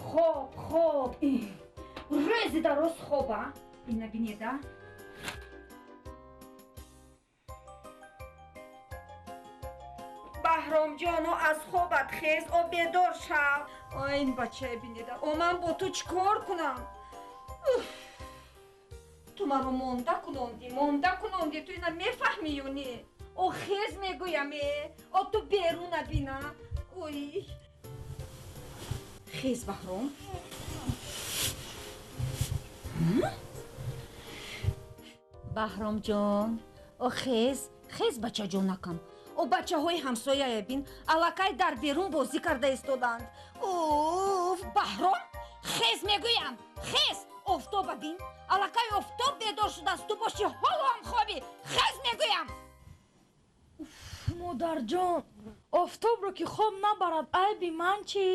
Хоб, хоб, рӯзи дароз хоба. Ина бинеда. Баҳромҷоно, аз хобат хез, о бедор шав. Ин бачае бинеда, о ман бо ту чӣ кор кунам? Ту маро монда кунонди, монда кунонди, ту ина мефаҳмӣ ё не? О хез мегӯям, е, о ту беруна бина. Ой, хез, Баҳром. Баҳромҷон, о хез, хез, бачаҷонакам. О бачаҳои ҳамсояя бин, аллакай дар берун бозӣ карда истоданд. Уф, Баҳром, хез мегӯям, хез, офтоба бин, аллакай офтоб бедор шудааст, ту боши ҳоло ҳам хобӣ. Хез мегӯям. Модарҷон, офтобро ки хоб набарад, айби ман чӣ?